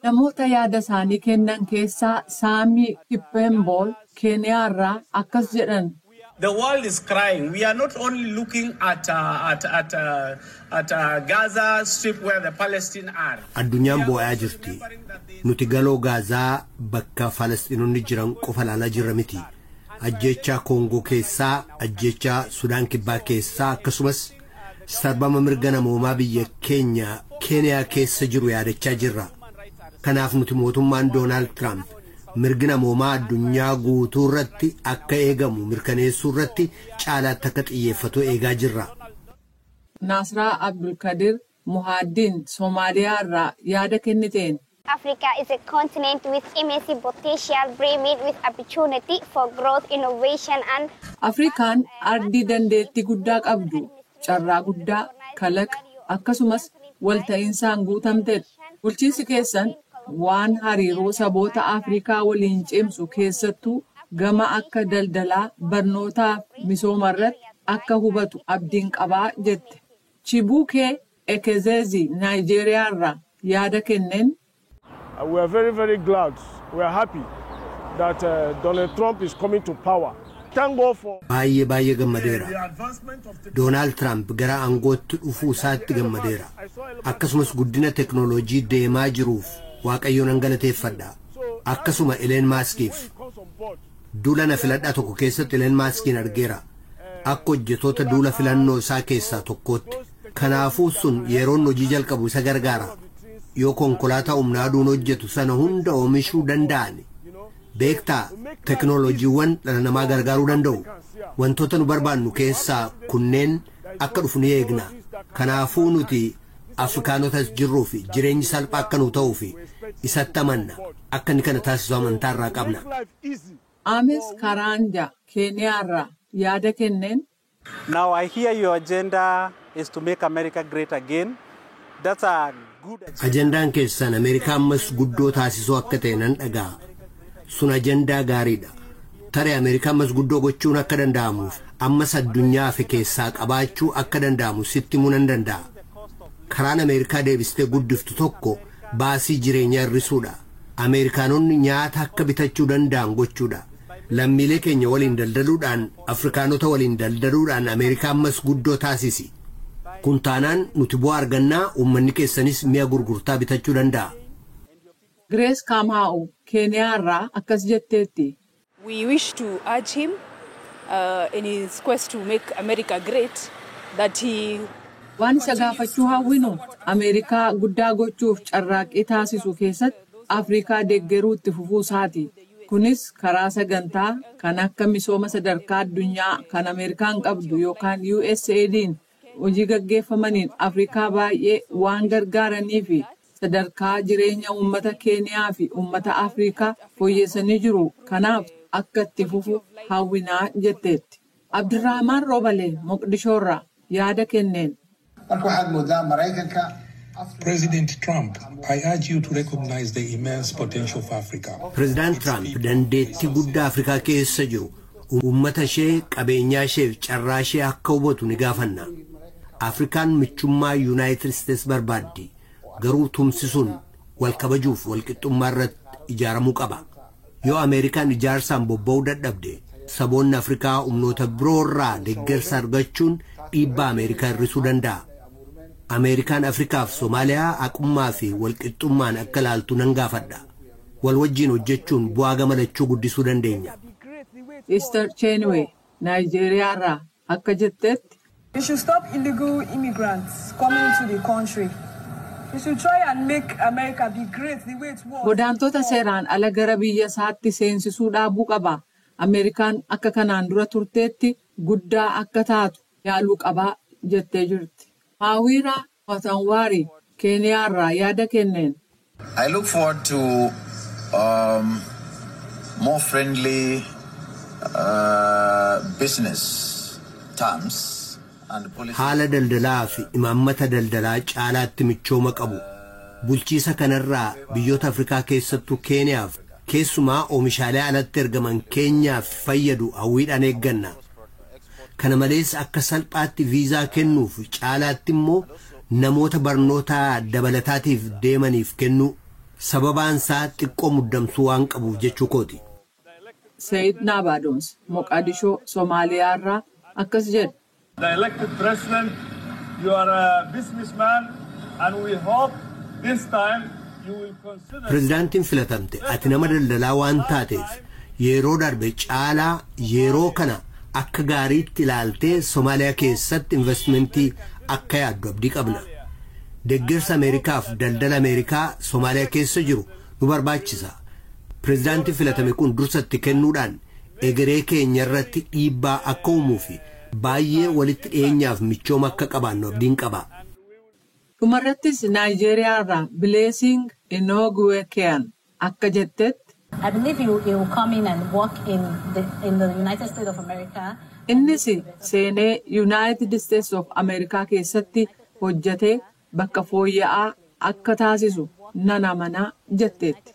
Namoota yaada isaanii kennan keessaa Saamii Kippeembool Keeniyaarraa akkas jedhan. The world is crying. We are not only looking at Gaza Strip where the Palestinians are. Addunyaan boo'aa jirti. Nuti galoo Gaazaa bakka Falasxiinonni jiran qofa ilaalaa jirra miti. Ajjeechaa Koongoo keessaa, ajjeechaa Sudaan Kibbaa keessaa, akkasumas sarbama mirga namoomaa biyya keenya Keeniyaa keessa jiru yaadachaa jirra. Kanaaf nuti mootummaan Doonaald Tiraamp mirgi namoomaa addunyaa guutuu irratti akka eegamu mirkaneessuu irratti caalaatti akka xiyyeeffatu eegaa jirra. Naasraa Abdulkadir Muhaaddiin Somaaliyaa irraa yaada kenniteen. Africa is a continent with immense potential, brimming with opportunity for growth, innovation and Afrikaan ardii dandeettii guddaa qabdu, carraa guddaa, kalaqa, akkasumas walta'insaan guutamtedha. Bulchiinsi keessan waan hariiroo saboota Afrikaa waliin cimsu, keessattuu gama akka daldalaa, barnootaa fi misooma irratti akka hubatu abdiin qabaa jette. Chibukee Ekezeezi Naayijeeriyaa irraa yaada kenneen. We are very, very glad. We are happy that Donald Trump is coming to power. Thank God for Baay'ee baay'ee gammadeera. the advancement of Doonaald Tiraamp gara aangootti dhufuu isaatti gammadeera. Akkasumas guddina teknooloojii deemaa jiruuf Waaqayyoon nan galateeffadha. Akkasuma Ileen Maaskiif. Comes on board. Duula na filadhaa tokko keessatti Ileen Maaskiin argeera. Akka hojjetoota duula filannoo isaa keessaa tokkootti. Kanaafuu sun yeroon hojii jalqabu isa gargaara. Yoo konkolaataa humna aduun hojjetu sana hunda oomishuu danda'an, beektaa, teknooloojiiwwan dhala namaa gargaaruu danda'u. Wantoota nu barbaannu keessaa kunneen akka dhufu ni eegna. Kanaafuu nuti Afrikaanotas jirruu fi jireenyi salphaa akka nu ta'uu fi isatti amanna. Akka inni kana taasisu amantaa irraa qabna. Make life easy. Ames Karanja Keeniyaarraa yaada kenneen. Now I hear your agenda is to make America great again. That's a good agenda. Ajandaan keessan Ameerikaa ammas guddoo taasisuu akka ta'e nan dhaga'a. Sun ajandaa gaariidha. Tarii Ameerikaa ammas guddoo gochuun akka danda'amuuf ammas addunyaa fi keessaa qabaachuu akka danda'amu sitti himuu nan danda'a. Karaan Ameerikaa deebistee guddiftu tokko baasii jireenyaa hir'isuudha. Ameerikaanonni nyaata akka bitachuu danda'an gochuudha. Lammiilee keenya waliin daldaluudhaan, Afrikaanota waliin daldaluudhaan Ameerikaa ammas guddoo taasisi. Kun taanaan nuti bu'aa argannaa, uummanni keessanis mi'a gurgurtaa bitachuu danda'a. Grace Kamau Keeniyaarraa akkas jetteetti. We wish to urge him in his quest to make America great that he Waan isa gaafachuu hawwinu, Ameerikaa guddaa gochuuf carraaqqii taasisu keessatti Afrikaa deeggaruu itti fufuu isaati. Kunis karaa sagantaa kan akka misooma sadarkaa addunyaa kan Ameerikaan qabdu yookaan USAID'n hojii gaggeeffamaniin Afrikaa baay'ee waan gargaaranii fi sadarkaa jireenya uummata Keeniyaa fi uummata Afrikaa fooyyessanii jiru. Kanaaf akka itti fufu hawwinaa jetteetti. Abdirrahmaan Roobalee Moqdishoorraa yaada kenneen. Marka waxaad moodaa Maraykanka President Trump, I urge you to recognize the immense potential of Africa. Pireezidaant Tiraamp dandeettii guddaa Afrikaa keessa jiru, uummata ishee, qabeenyaa ishee fi carraa ishee akka hubatu ni gaafanna. Afrikaan michummaa Yuunaayitid Isteets barbaaddi. Garuu tumsisuun wal kabajuuf walqixxummaa irratti ijaaramuu qaba. Yoo Ameerikaan ijaarsaan bobba'uu dadhabde, saboonni Afrikaa humnoota biroo irraa deeggarsa argachuun dhiibbaa Ameerikaa hir'isuu danda'a. Ameerikaan Afrikaa fi Somaaliyaa haqummaa fi walqixxummaan akka ilaaltu nan gaafadha. Wal wajjiin hojjechuun bu'aa gamalachuu guddisuu dandeenya. Easter Chenwe Naayijeeriyaarraa akka jettetti. We should stop illegal immigrants coming into the country. We should try and make America be great the way it was. Godaantota seeraan ala gara biyya isaatti seensisuu dhaabuu qaba. Ameerikaan akka kanaan dura turteetti guddaa akka taatu yaaluu qabaa jettee jirti. Haawiraa Watanwaari Keeniyaarraa yaada kenneen. I look forward to more friendly business terms and policies. Haala daldalaa fi imaammata daldalaa caalaatti michooma qabu. Bulchiisa kanarraa biyyoota Afrikaa, keessattuu Keeniyaaf, keessumaa oomishaalee alatti ergaman keenyaaf fayyadu hawwiidhaan eegganna. Kana malees akka salphaatti viizaa kennuuf, caalaatti immoo Namoota barnoota dabalataatiif deemaniif kennuu, sababaan isaa xiqqoo muddamsuu waan qabuuf jechuu kooti. Sayid Naabadoons Moqadishoo Somaaliyaa irraa akkas jedha. The elected president, you are a businessman, and we hope this time you will consider. Pireezidaantiin filatamte, ati nama daldalaa waan taateef yeroo darbe caalaa yeroo kana akka gaariitti ilaaltee Somaaliyaa keessatti investimentii akka yaaddu abdii qabna. Deeggarsa Ameerikaaf daldala Ameerikaa Somaaliyaa keessa jiru nu barbaachisa. Pireezidaantiin filatame kun dursatti kennuudhaan egeree keenya irratti dhiibbaa akka uumuu fi baay'ee walitti dhiyeenyaaf michooma akka qabaannu abdiin qaba. Dhumarrattis Naayijeeriyaa irraa Bileesing Inooguweekeen akka jettetti. I believe he will come in and work in the United States of America. Innis seenee United States of America keessatti hojjetee bakka fooyya'aa akka taasisu nan amanaa jetteetti.